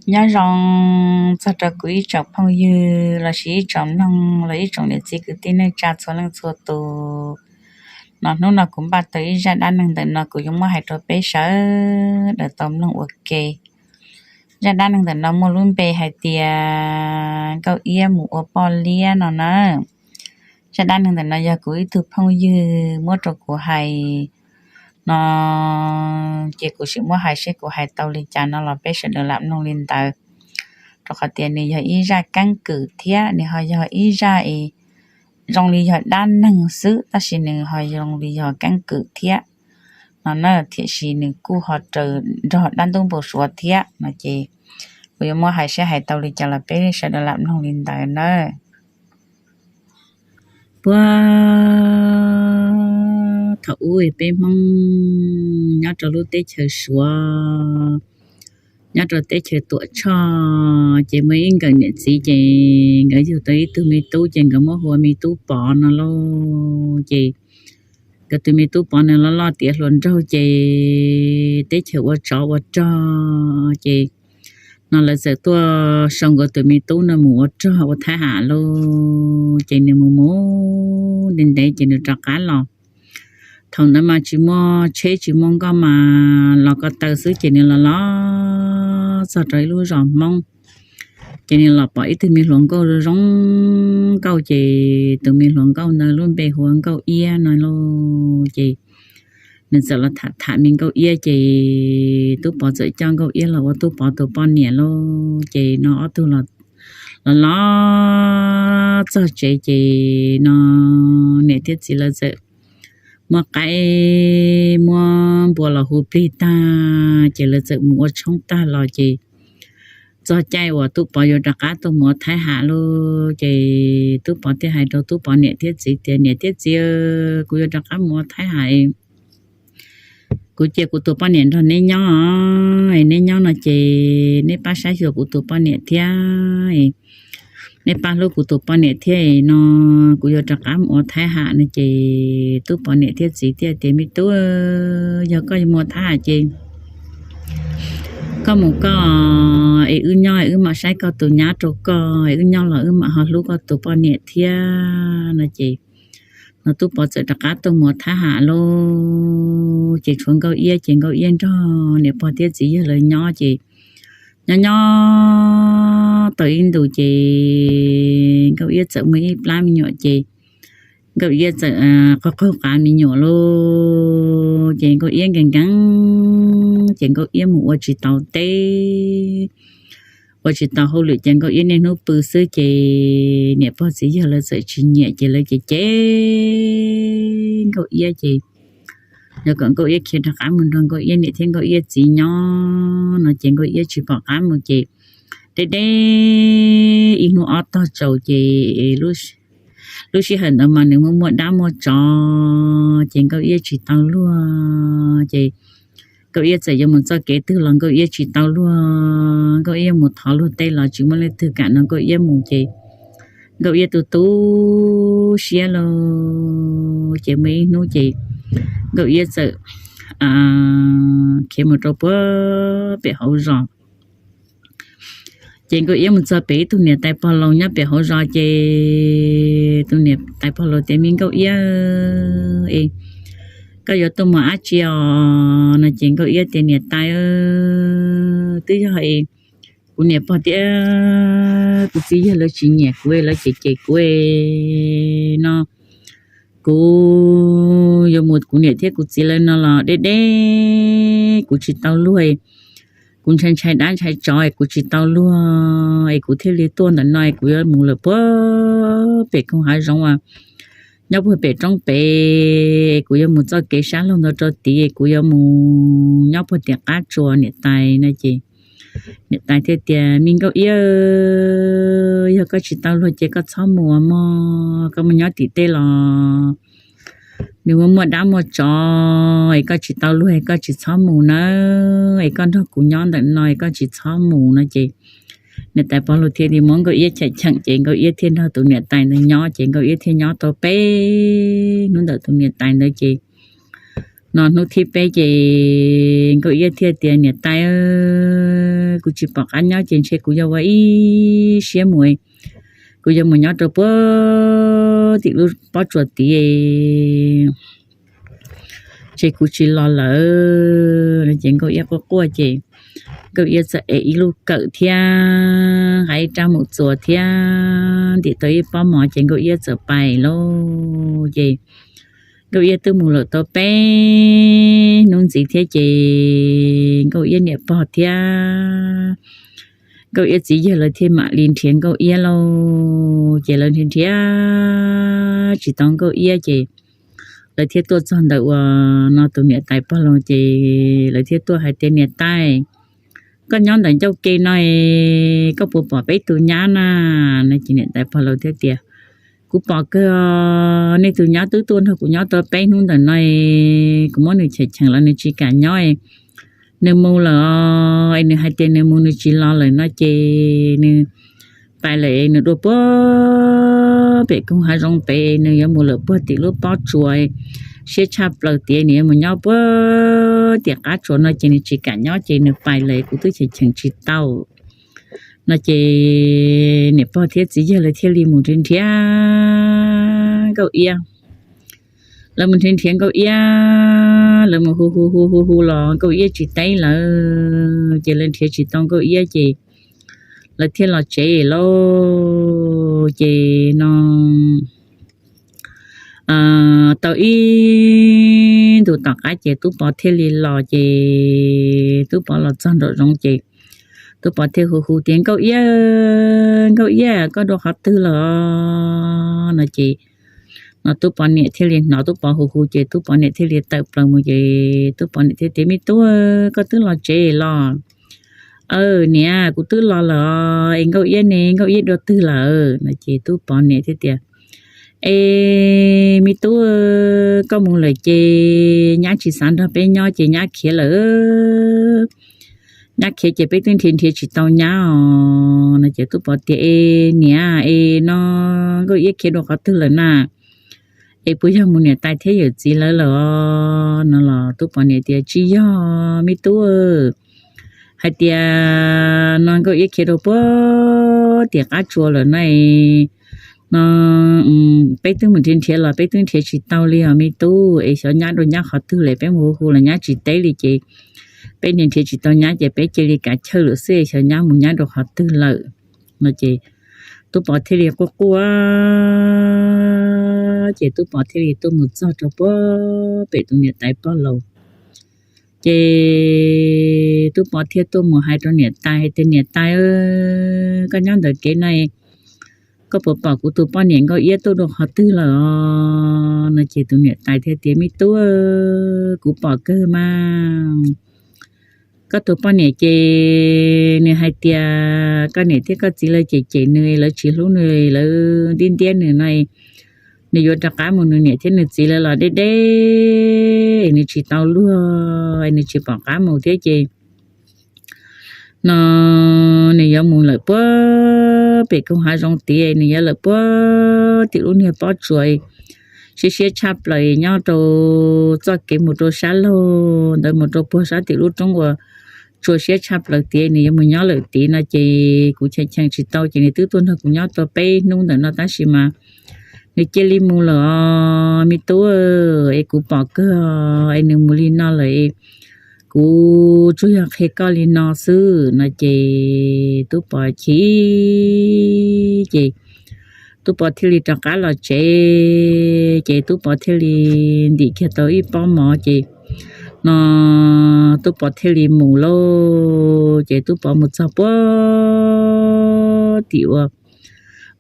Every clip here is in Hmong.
Nyob zoo txog rau kuv ib tsoom phooj ywg los sis ib tsoom mloog los ib tsoom niam txiv kwv tij neej tsa txhua leej txhua tus. No hnub no kuv npaj tau ib zaj dab neeg ntawm no kuv yuav muab hais rau peb sawv daws tau mloog ua ke. Zaj dab neeg ntawm no muaj lub npe hais tias Nkauj Iab mus ua poj liab no na. Zaj dab neeg ntawm no yog kuv ib tug phooj ywg muab rau kuv hais no, ces kuv sim muab hais seb kuv hais tau li cas no los peb sawv daws lam mloog li ntawd. Rau qhov tias nws yog ib zaj keeb kwm thiab nws ho yog ib zaj zoo li yog dab neeg xwb tab sis nws ho zoo li yog keeb kwm thiab no na, tiam sis nws kuj ho raws nrog dab ntub npau suav thiab no ces kuv yuav muab hais seb hais tau li cas los peb sawv daws lam mloog li ntawd na. Puag thaum ub peb Hmoob nyob rau lub teb chaws Suav, nyob rau teb chaws Tuam Tshoj, ces muaj ib nkawm niam txiv ces nkawd yug tau ib tug me tub ces nkawd muab hu ua me tub Pov no lauj. Ces nkawd tus me tub Pov nws loj loj tiav hluas nraug ces teb chaws ua tsov ua rog ces no lawv txawm tuaj sau nkawd tus me tub no mus ua rog ua thab ham lauj. Ces nws mus mus ntev ntev ces nws rov qab los. Thaum ntawd mas tsis muaj tsheb tsis muaj nkoj mas los ko taw xwb ces nws los los txog rau ib lub zos Hmoob. Ces nws los pom ib tug me hluas nkauj zoo nkauj ces tus me hluas nkauj ntawd lub npe hu ua Nkauj Iab no lauj. Ces nws txawm los tham tham me Nkauj Iab ces tub Pov txawm coj Nkauj Iab los ua tub Pov tus poj niam lauj. Ces no ob tug los los txog tsev ces no niam thiab txiv lawv txawm muab qaib muab npua los hu plig tag ces lawv txawm mus ua tshoob tag los ces txog caij uas tub Pov yuav rov qab tuaj mus ua thab ham lauj. Ces tub Pov thiaj hais rau tub Pov niam thiab txiv tias, Niam thiab txiv, kuv yuav rov qab mus ua thab ham, kuv cia kuv tus poj niam nrog neb nyob, neb nyob no ces neb pab saib xyuas kuv tus poj niam thiab, neb pab hlub kuv tus poj niam thiab no, kuv yuav rov qab mus ua thab ham no. Ces tub Pov niam thiab txiv thiaj tias, Me tub, yog koj yuav mus ua thab ham ces koj mus koj es wb nyob es wb mam saib koj tus nyab rau koj es wb nyob los wb mam ho hlub koj tus poj niam thiab no. Ces no tub Pov txawm rov qab tuaj mus ua thab ham lauj. Ces tshuav Nkauj Iab ces Nkauj Iab nrog niam pog thiab txiv yawg lawv nyob ces nyob nyob tau ib ntus ces Nkauj Iab txawm muaj ib plab me nyuam ces Nkauj Iab txawm qaug qaug qav me nyuam lauj. Ces Nkauj Iab nkees nkees ces Nkauj Iab mus ua tsis tau teb, ua tsis tau hauj lwm ces Nkauj Iab niaj hnub pw xwb ces niam pog txiv yawg lawv txawm tsis nyiam ces lawv cem cem Nkauj Iab ces yog kom Nkauj Iab khiav rov qab mus nrog Nkauj Iab niam thiab Nkauj Iab txiv nyob no ces Nkauj Iab tsis pom qab mus ces deb deb ib hnub ob tog tsaus ces lub sij hawm ntawd mas nws muaj muaj dab muaj tsov ces Nkauj Iab tsis tau luag ces Nkauj Iab txawm yuav mus txoj kev twg los Nkauj Iab tsis tau luag, Nkauj Iab mus thov luag tej los tsis muaj leej twg kam nrog Nkauj Iab mus ces Nkauj Iab tu tu siab lauj. Ces muaj ib hnub ces Nkauj Iab txawm khiav mus rau puag pem hauv zos. Ces Nkauj Iab mus txog pem ib tug niam tais pog laus nyob pem hauv zos ces tus niam tais pog laus tias, Me Nkauj Iab, es koj yuav tuaj mus dab tsi os? No ces Nkauj Iab tias, Niam tais, twb yog es kuv niam pog thiab kuv txiv yawg lawv tsis nyiam kuv, lawv cem cem kuv no, kuv yuav mus kuv niam thiab kuv txiv lawv no los deb deb, kuv tsis tau luag, kuv ntshai ntshai dab ntshai tsov es kuv tsis tau luag es kuv thiaj li tuaj ntawm no es kuv yuav mus lawm puag pem koog hav zoov as, nyob puag pem roob pem, kuv yuav mus txoj kev sab laug ntawd rau tid es kuv yuav mus nyob puag tim qab tsuas niam tais no ces niam tais thiaj tias, Me Nkauj Iab, yog koj tsis tau luag ces koj txhob mus mog, koj mus nyob tim tej los nws muaj muaj dab muaj tsov es koj tsis tau luag es koj tsis txhob mus nawb, es koj nrog kuv nyob ntawm no es koj tsis txhob mus no ces niam tais pog laus thiaj li muab Nkauj Iab cheem cheem ces Nkauj Iab thiaj nrog tus niam tais ntawd nyob ces Nkauj Iab thiaj nyob tau peb hnub ntawm tus niam tais ntawd ces no hnub thib peb ces Nkauj Iab thiaj tias, Niam tais, kuv tsis pom qab nyob ces ntshe kuv yuav ua ib siab mus, kuv yuav mus nyob rau puag tim lub pob tsuas tid ces kuv tsis los lawm no. Ces Nkauj Iab quaj quaj ces Nkauj Iab txawm ev ib lub kawm thiab nqa ib rab mus txuas thiab ntim tau ib pob mov ces Nkauj Iab txawm pais lauj. Ces Nkauj Iab twb mus lawm tau peb hnub ntxiv thiab ces Nkauj Iab niam pog thiab Nkauj Iab txiv yawg lawv thiaj mam li nrhiav Nkauj Iab lauj. Ces lawv nrhiav nrhiav tsis tau Nkauj Iab ces lawv thiaj tuaj txog ntawm uas no tus niam tais pog laus ces lawv thiaj tuaj hais tias, Niam tais, koj nyob ntawm ncauj ke no, koj puas pom peb tus nyab na? No ces niam tais pog laus thiaj tias, Kuv pom kawg, nej tus nyab twb tuaj nrog kuv nyob tau peb hnub ntawm no, kuv muab nws cheem cheem los nws tsis kam nyob, nws mus lawm os. Es nws hais tias nws mus nws tsis los lawm no ces nws pais lawm, nws dua puag pem koog hav zoov pem, nws yuav mus lawm puag tim lub pob tsuas siab tshaj plaws tias nws yuav mus nyob puag tim qab tsuas no ces nws tsis kam nyob ces nws pais lawm, kuv twb cheem cheem tsis tau no ces niam pog thiab txiv yawg lawv thiaj li mus nrhiav nrhiav Nkauj Iab. Lawv mus nrhiav nrhiav Nkauj Iab, lawv mus hu hu hu hu hu los Nkauj Iab tsis teb lawv ces lawv nrhiav tsis tau Nkauj Iab ces lawv thiaj los tsev lauj. Ces no tau ib ntus tom qab ces Tub Pov thiaj li los ces Tub Pov los txog nraum zoov ces Tub Pov thiaj hu hu tias, Nkauj Iab, Nkauj Iab, koj dua qhov twg lawm? No ces no Tub Pov niam thiaj li hnov Tub Pov hu hu ces Tub Pov niam thiaj li tawm plaws mus ces Tub Pov niam thiaj tias, Me tub, koj twb los tsev los? Aw niam, kuv twb los lawm es Nkauj Iab ne, Nkauj Iab dua twg lawm? No ces Tub Pov niam thiaj tias, Es me tub, koj mus lawm ces nyab tsis xav nrog peb nyob ces nyab khiav lawm. Nyab khiav ces peb twb nrhiav nrhiav tsis tau nyab os. No ces Tub Pov tias, Es niam, es no Nkauj Iab khiav dua qhov twg lawm na? Es puas yog mus niam tais thiab yawm txiv lawv lawm os? No los Tub Pov niam tias, Tsis yog me tub, hais tias no Nkauj Iab khiav rau puag tim qab tsuas lawm no. No peb twb mus nrhiav nrhiav los peb twb nrhiav tsis tau li os me tub, es xyov nyab dua nyab qhov twg lawm, peb mus hu hu los nyab tsis teb li ces peb nrhiav nrhiav tsis tau nyab ces peb cia li kav chawj lawm xwb, xyov nyab mus nyab rau qhov twg lawm. No ces Tub Pov thiaj li quaj quaj ces Tub Pov thiaj li tuaj mus txog rau puag pem tus niam tais pog laus. Ces Tub Pov thiaj tuaj mus hais rau niam tais hais tias, Niam tais, koj nyob ntawm kev no, koj puas pom kuv tus poj niam Nkauj Iab tuaj dua qhov twg lawm os? No ces tus niam tais thiaj tias, Me tub, kuv pom kawg mas. Koj tus poj niam ces nws hais tias koj niam thiab koj txiv lawv cem cem nws, lawv tsis hlub nws, lawv ntiab ntiab nws no, nws yuav rov qab mus nws niam thiab nws txiv lawv los deb deb, nws tsis tau luag, nws tsis pom qab mus thiab ces no nws yuav mus lawm puag pem koog hav zoov tid, nws yuav lawm puag tim lub niag pob tsuas siab siab tshaj plaws nyob rau txoj kev mus rau sab laug ntawd, mus rau puag sab tim lub roob uas tsuas siab tshaj plaws tid, nws yuav mus nyob lawm tid no ces kuv cheem cheem tsis tau ces nws twb tuaj nrog kuv nyob tau peb hnub ntawm no tab sis mas nws cia li mus lawm os me tub, es kuv pom kawg es nws mus li no lawm, kuv tsuas yog qhia koj li no xwb no ces Tub Pov chim ces Tub Pov thiaj li rov qab los tsev, ces Tub Pov thiaj li ntim kiag tau ib pob mov ces no Tub Pov thiaj li mus lauj. Ces Tub Pov mus txog puag tim uas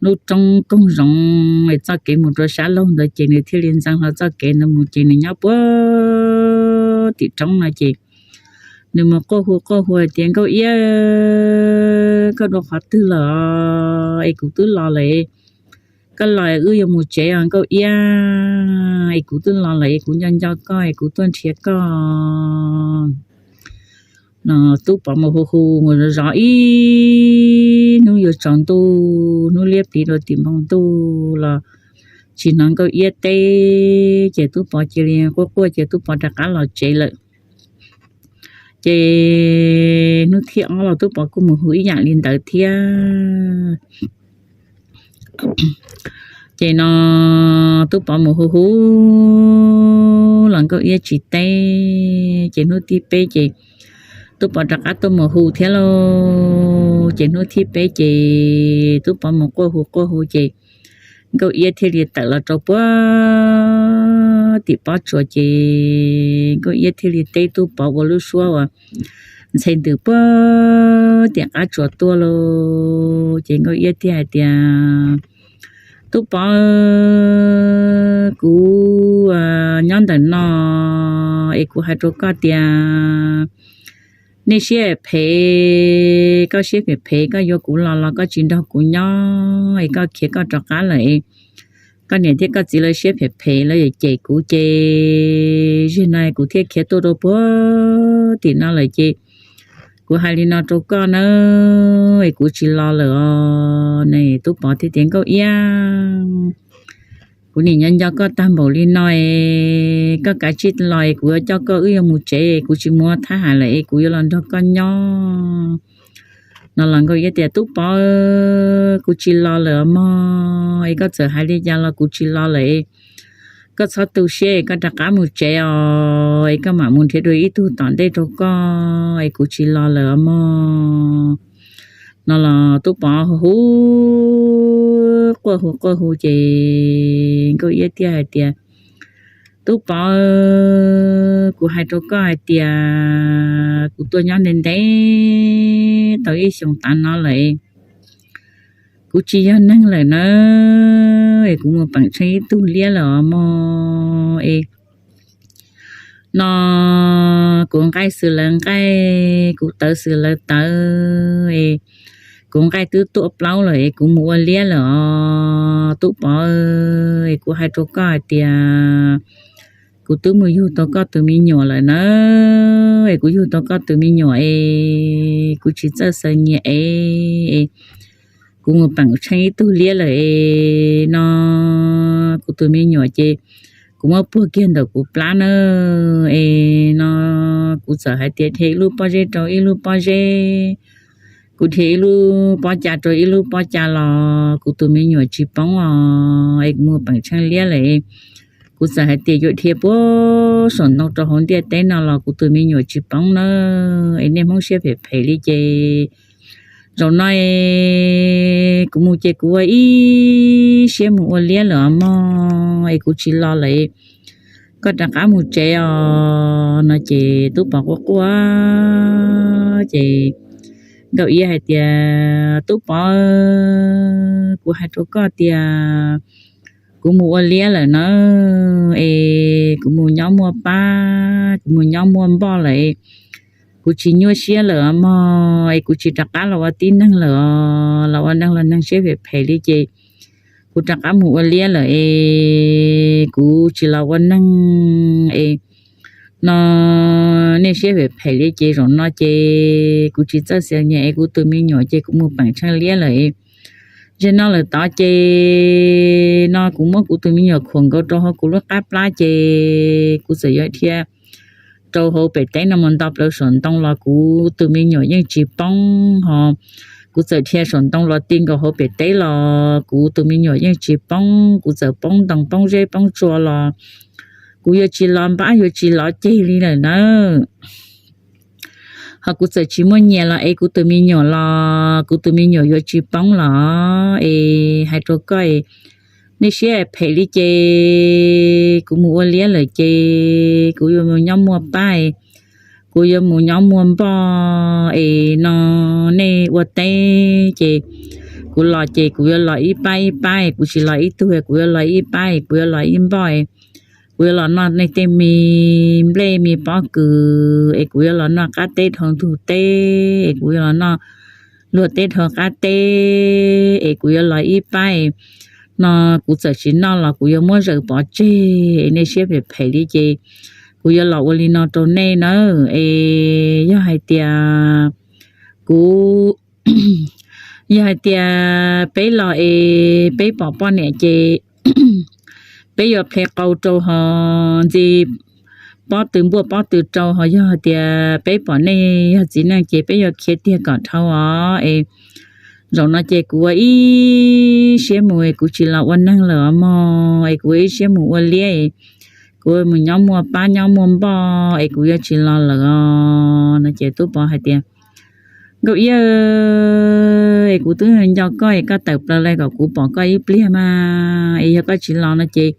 lub roob koog zoov es txoj kev mus rau sab laug ntawd ces nws thiaj li ntxeev hlo txoj kev ntawd mus ces nws nyob puag tim roob no ces nws mus quaj hu quaj hu tias, Nkauj Iab, koj dua qhov twg lawm es kuv twb los lawm, koj los wb yuav mus tsev os Nkauj Iab, es kuv twb los lawm es kuv nco nco koj es kuv tuaj nrhiav koj no. Tub Pov mus hu hu mus zov zov ib hnub yuav tsaus ntuj, hnub liab pliv rau tim npoo ntuj los tsis hnov Nkauj Iab teb ces Tub Pov cia li quaj quaj ces Tub Pov rov qab los tsev lawm. Ces hnub thib ob los Tub Pov kuj mus hu ib yam li ntawd thiab. Ces no Tub Pov mus hu hu los Nkauj Iab tsis teb. Ces hnub thib peb ces Tub Pov rov qab tuaj mus hu thiab lauj. Ces hnub thib peb ces Tub Pov mus quaj hu quaj hu ces Nkauj Iab thiaj li tawm los rau puag tim pob tsuas ces Nkauj Iab thiaj li teb Tub Pov ua lub suab uas ntxhe ntws puag tim qab tsuas tuaj lauj. Ces Nkauj Iab thiaj hais tias, Tub Pov, kuv nyob ntawm no es kuv hais rau koj tias nej siab phem, koj siab phem phem, koj yuav kuv los los koj tsis nrog kuv nyob es koj khiav koj rov qab lawm es koj niam thiab koj txiv lawv siab phem phem lawv yuav cem kuv ces zig no kuv thiaj khiav tuaj rau puag tim no lawm ces kuv hais li no rau koj na, es kuv tsis los lawm os. Tub Pov thiaj tias, Nkauj Iab, kuv nim nyob nco koj tag npaum li no es koj kav tsij los es kuv yuav coj koj wb yuav mus tsev, kuv tsis mus thab ham lawm es kuv yuav los nrog koj nyob no los Nkauj Iab tias, Tub Pov, kuv tsis los lawm os mog, es koj txawm hais li cas los kuv tsis los lawm es koj txhob tu siab es koj rov qab mus tsev os, es koj mam mus nrhiav dua ib tug tom ntej rau koj es kuv tsis los lawm os mog no los Tub Pov hu hu quaj hu quaj hu ces Nkauj Iab thiaj hais tias, Tub Pov, kuv hais rau koj hais tias kuv tuaj nyob ntev ntev tau ib xyoos tav no lawm, kuv tsis yog neeg lawm na, es kuv mus peem tsheej ib tug liab lawm os mog es no kuv nqaij xws lawv nqaij, kuv tawv xws lawv tawv es kuv nqaij twb tuaj plaub lawm es kuv mus ua liab lawm os Tub Pov. Es kuv hais rau koj hais tias kuv twb mus yug tau koj tus me nyuam lawm na, es kuv yug tau koj tus me nyuam es kuv tsis txawj xaws nyias es kuv mus peem tsheej ib tug liab lawm es no kuv tus me nyuam ces kuv muab puag kiag ntawm kuv plab na es no kuv txawm hais tias dhia ib lub pob zeb rau ib lub pob zeb, kuv dhia ib lub pob ca rau ib lub pob ca los kuv tus me nyuam tsis poob os es kuv mus peem tsheej liab lawm. Kuv txawm hais tias yuav dhia puag saum ntoo rau hauv ntiaj teb no los kuv tus me nyuam tsis poob na, es nej Hmoob siab phem phem li ces zaum no es kuv mus ces kuv ua ib siab mus ua liab lawm os mog es kuv tsis los lawm, koj rov qab mus tsev os no ces Tub Pov quaj quaj ces Nkauj Iab hais tias, Tub Pov, kuv hais rau koj tias kuv mus ua liab lawm na, es kuv mus nyob muaj pab, kuv mus nyob muaj npoj lawm, kuv tsis nyuaj siab lawm os mog, es kuv tsis rov qab los ua tib neeg lawm os, los ua neeg los neeg siab phem phem li ces kuv rov qab mus ua liab lawm es kuv tsis los ua neeg es no nej siab phem phem li ces zaum no ces kuv tsis txawj xaws nyias es kuv tus me nyuam ces kuv mus peem tsheej liab lawm es zig no lawm tod ces no kuv muab kuv tus me nyuam khuam nkaus rau hauv kuv lub qab plab ces kuv txawm yuav dhia rau hauv pem teb no mus nto plaws saum ntoo los kuv tus me nyuam yeej tsis poob hos, kuv txawm dhia saum ntoo los ti nkaus hauv pem teb los kuv tus me nyuam yeej tsis poob, kuv txawm poob ntoo poob zeb poob tsua los kuv yuav tsis lov npab yuav tsis lov ceg li lawm na. Hos kuv txawm tsis muaj nyias los es kuv tus me nyuam los kuv tus me nyuam yuav tsis poob los es hais rau koj es nej siab phem li ces kuv mus ua liab lawm ces kuv yuav mus nyob muaj pab, kuv yuav mus nyob muaj npoj es no nej ua teb ces kuv los ces kuv yuav los ib pab ib pab, kuv tsis los ib tug, kuv yuav los ib pab, kuv yuav los ib npoj, kuv yuav los noj nej tej me nplej me pob kws es kuv yuav los noj qab teb dhau ntug teb es kuv yuav los noj luag teb dhau qab teb es kuv yuav los ib pab no kuv txawm tsis noj los kuv yuav muab zawm pov tseg es nej siab phem phem li ces kuv yuav los ua li no rau nej na. Es yog hais tias kuv, yog hais tias peb los es peb pom poj niam ces peb yuav ple qau rau hos ntxiv pob tw npuaj pob tw rau, ho yog hais tias peb pom nej yog txiv neej ces peb yuav khiav tiag kom dhau os. Es zaum no ces kuv ua ib siab mus es kuv tsis los ua neeg lawm os mog, es kuv ua ib siab mus ua liab es kuv mus nyob muaj pab nyob muaj npoj es kuv yuav tsis los lawm os no ces Tub Pov hais tias, Nkauj Iab, es kuv twb nco koj es koj tawm plaws li kom kuv pom koj ib pliag mas, es yog koj tsis los no ces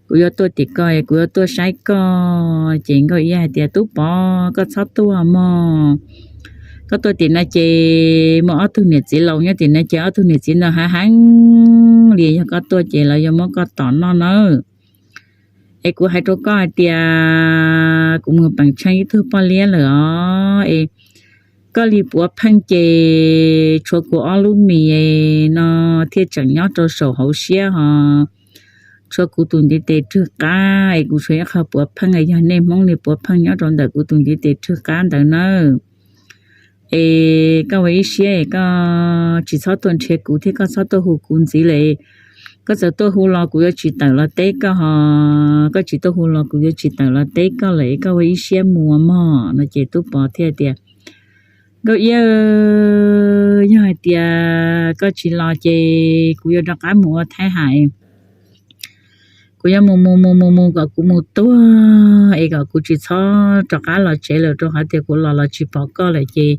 kuv yuav tuaj tim koj es kuv yuav tuaj saib koj. Ces Nkauj Iab hais tias, Tub Pov, koj txhob tuaj mog, koj tuaj tim no ces muaj ob tug niam txiv laus nyob tim no ces ob tug niam txiv ntawd hav heev li, yog koj tuaj ces lawv yuav muab koj tom noj nawb. Es kuv hais rau koj hais tias kuv mus peem tsheej ib tug poj liab lawm os, es koj li puav pheej ces tshuav kuv ob lub mis no thiaj tseem nyob rau saum hauv siab ho tshuav kuv tus ntiv tes rwg qab, es kuv tshuav ib qho puav pheej, yog nej Hmoob li puav pheej nyob rau ntawm kuv tus ntiv tes rwg qab ntawd nawb. Es koj ua ib siab es koj tsis txhob tuaj nrhiav kuv thiab koj txhob tuaj hu kuv ntxiv lawm. Koj txawm tuaj hu los kuv yuav tsis tawm los teb koj ho, koj tsis tuaj hu los kuv yuav tsis tawm los teb koj lawm, koj ua ib siab mus mog no ces Tub Pov thiaj tias, Nkauj Iab, yog hais tias koj tsis los ces kuv yuav rov qab mus ua Thaib Hais. Kuv yuav mus mus mus mus mus kom kuv mus tuag es kom kuv tsis txhob rov qab los tsev lawm, rau qhov tias kuv los los tsis pom koj lawm ces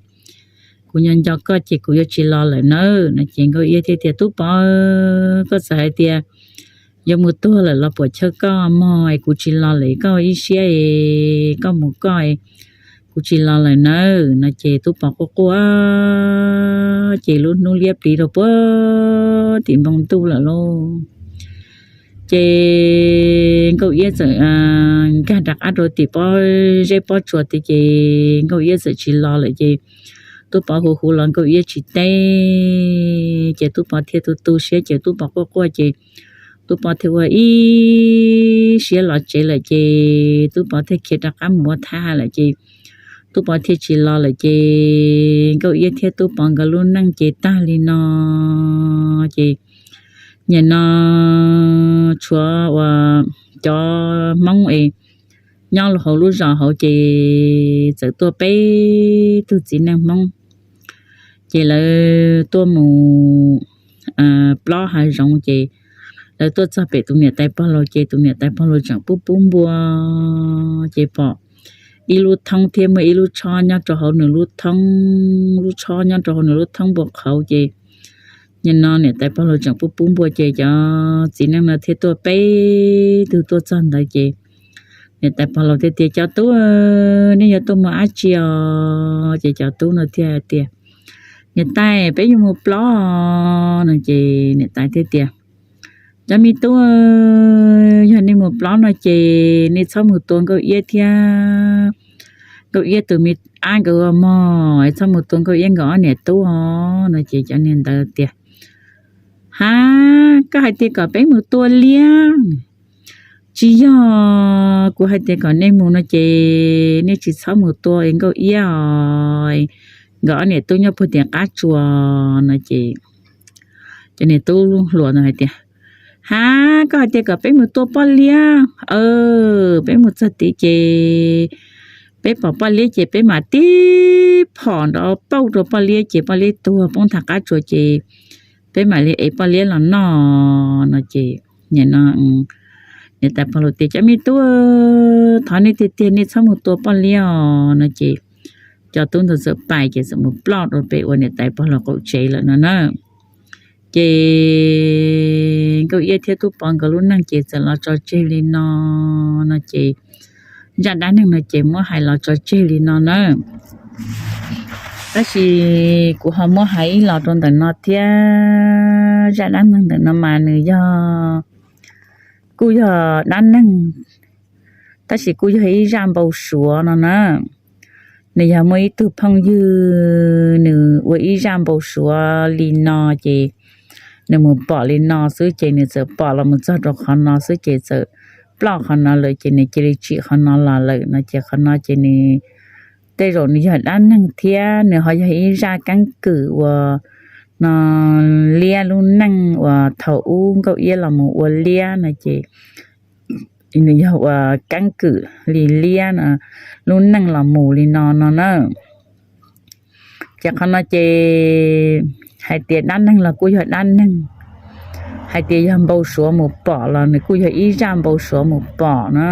kuv nco nco koj ces kuv yuav tsis los lawm nawb no ces Nkauj Iab thiaj tias, Tub Pov, koj txawm hais tias yuav mus tuag lawm los puam chawj koj mog, es kuv tsis los lawm, koj ib siab es koj mus koj, kuv tsis los lawm nawb no ces Tub Pov quaj quaj ces lub hnub liab pliv rau puag tim npoo ntuj lawm lauj. Ces Nkauj Iab txawm nkag rov qab rau tim pob zeb pob tsuas tid ces Nkauj Iab txawm tsis los lawm ces Tub Pov hu hu los Nkauj Iab tsis teb ces Tub Pov thiaj tu tu siab ces Tub Pov quaj quaj ces Tub Pov thiaj ua ib siab los tsev lawm ces Tub Pov thiaj khiav rov qab mus ua Thaib Hais lawm ces Tub Pov thiaj tsis los lawm ces Nkauj Iab thiab Tub Pov nkawd lub neej ces tag li no ces nim no tshuav uas cov Hmoob es nyob hauv lub zos hauv ces txawm tuaj peb tug txiv neej Hmoob ces lawv tuaj mus plob hav zoov ces lawv tuaj txog pem tus niam tais pog laus ces tus niam tais pog laus tseem pub pub npua ces pom ib lub thoob thiab muaj ib lub tshob nyob rau hauv nws lub thoob, lub tshob nyob rau hauv nws lub thoob npua qhauv ces nim no niam tais pog laus tseem pub pub npua ces cov txiv neej no thiaj tuaj peb tug tuaj txog ntawd ces niam tais pog laus thiaj tias, Cov tub, nej yuav tuaj mus dab tsi os? Ces cov tub no thiaj tias, Niam tais, peb yuav mus plob no ces niam tais thiaj tias, Cov me tub, yog nej mus plob no ces nej txhob mus tua Nkauj Iab thiab Nkauj Iab tus me ab nkawd ua mog, txhob mus tua Nkauj Iab nkawd ob niam tub os no ces cov niag ntawd tias, Ha, koj hais tias kom peb mus tua liab, tsis yog, kuv hais tias kom nej mus no ces nej tsis txhob mus tua Nkauj Iab os, nkawd ob niam tub nyob puag tim qab tsuas no ces cov niag tub hluas no hais tias, Ha, koj hais tias kom peb mus tua poj liab, peb mus txog tid ces peb pom poj liab ces peb mam tib phom nrov pauj rau poj liab ces poj liab tuag poob tag qab tsuas ces peb mam li ev poj liab los noj no ces nim no niam tais pog laus tias, Cov me tub, thov nej tiag tiag nej txhob mus tua poj liab os no ces cov tub ntawd txawm pais ces txawm mus ploj rau pem uas niam tais pog laus qaum tsev lawm no na. Ces Nkauj Iab thiab Tub Pov nkawd lub neej ces txawm los tso tseg li no, no ces zaj dab neeg no ces muab hais los tso tseg li no na. Tab sis kuv ho muab hais ib los rau ntawm no thiab. Zaj dab neeg ntawm no mas nws yog, kuj yog dab neeg, tab sis kuj yog ib zaj npau suav no na. Nws yog muaj ib tug phooj ywg nws ua ib zaj npau suav li no ces nws mus pom li no xwb ces nws txawm pom los mus txog rau qhov no xwb ces txawm ploj qhov no lawm ces nws cia li tsim qhov no los lawm no ces qhov no ces nws tej zaum nws yog dab neeg thiab nws ho yog ib zaj keeb kwm uas no liab lub neej uas thaum ub Nkauj Iab los mus ua liab no ces nws yog uas keeb kwm li liab no, lub neej los mus li no no na. Ces qhov no ces hais tias dab neeg los kuj yog dab neeg, hais tias yog npau suav mus pom los nws kuj yog ib zaj npau suav mus pom na.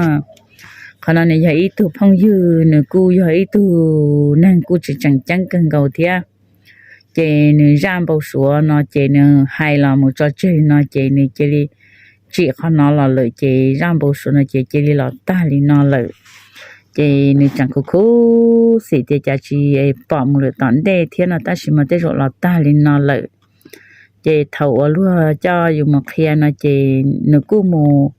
Qhov no nws yog ib tug phooj ywg, nws kuj yog ib tug neeg kuj tsis tseem ceeb kawg nkaus thiab. Ces nws zaj npau suav no ces nws hais los mus tso tseg no ces nws cia li tsim qhov no los lawm ces zaj npau suav no ces cia li los tag li no lawm. Ces nws tseem khuv khuv xim tias cas tsis pom mus lawm tom ntej thiab no tab sis mas tej zaum los tag li no lawm. Ces thaum uas luag coj yus mus qhia no ces nws kuj mus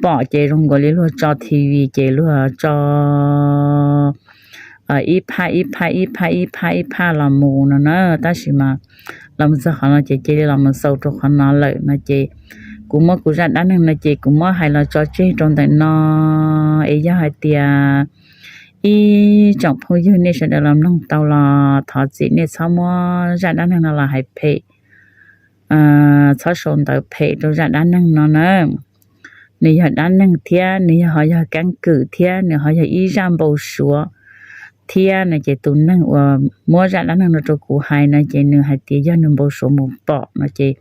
pom ces zoo nkaus li luag tso T V ces luag tso ib phaj ib phaj ib phaj ib phaj ib phaj los mus no na. Tab sis mas los mus txog qhov no ces cia li los mus xaus rau qhov no lawm no ces kuv muab kuv zaj dab neeg no ces kuv muab hais los tso tseg rau ntawm no. Es yog hais tias ib tsoom phooj ywg nej sawv daws los mloog tau los thov txim nej txhob muab zaj dab neeg no los hais phem, txhob sau ntawv phem rau zaj dab neeg no na. Nws yog dab neeg thiab nws yog ho yog keeb kwm thiab nws ho yog ib zaj npau suav thiab no ces tus neeg uas muab zaj dab neeg no rau kuv hais no ces nws hais tias yog nws npau suav mus pom no ces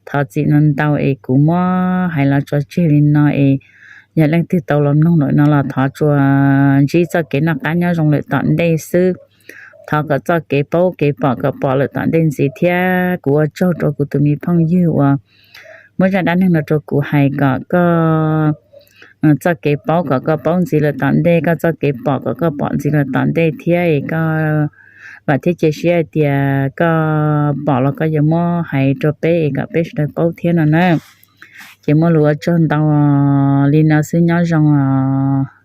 thov txim no ntau es kuv muab hais los tso tseg li no es yog leej twg tau los mloog lawm no los thov tsuas ntsib txoj kev noj qab nyob zoo lawm tom ntej xwb. Thov kom txoj kev paub kev pom kom pom lawm tom ntej ntxiv thiab kuv ua tsaug rau kuv tus me phooj ywg uas muab zaj dab neeg no rau kuv hais kom koj txoj kev paub kom koj paub ntxiv lawm tom ntej, koj txoj kev pom kom koj pom ntxiv lawm tom ntej thiab es koj vam thiab cia siab hais tias koj pom los koj yuav muab hais rau peb es kom peb sawv daws paub thiab no na. Ces muaj lus ua tsaug ntau li no xwb, nyob zoo os.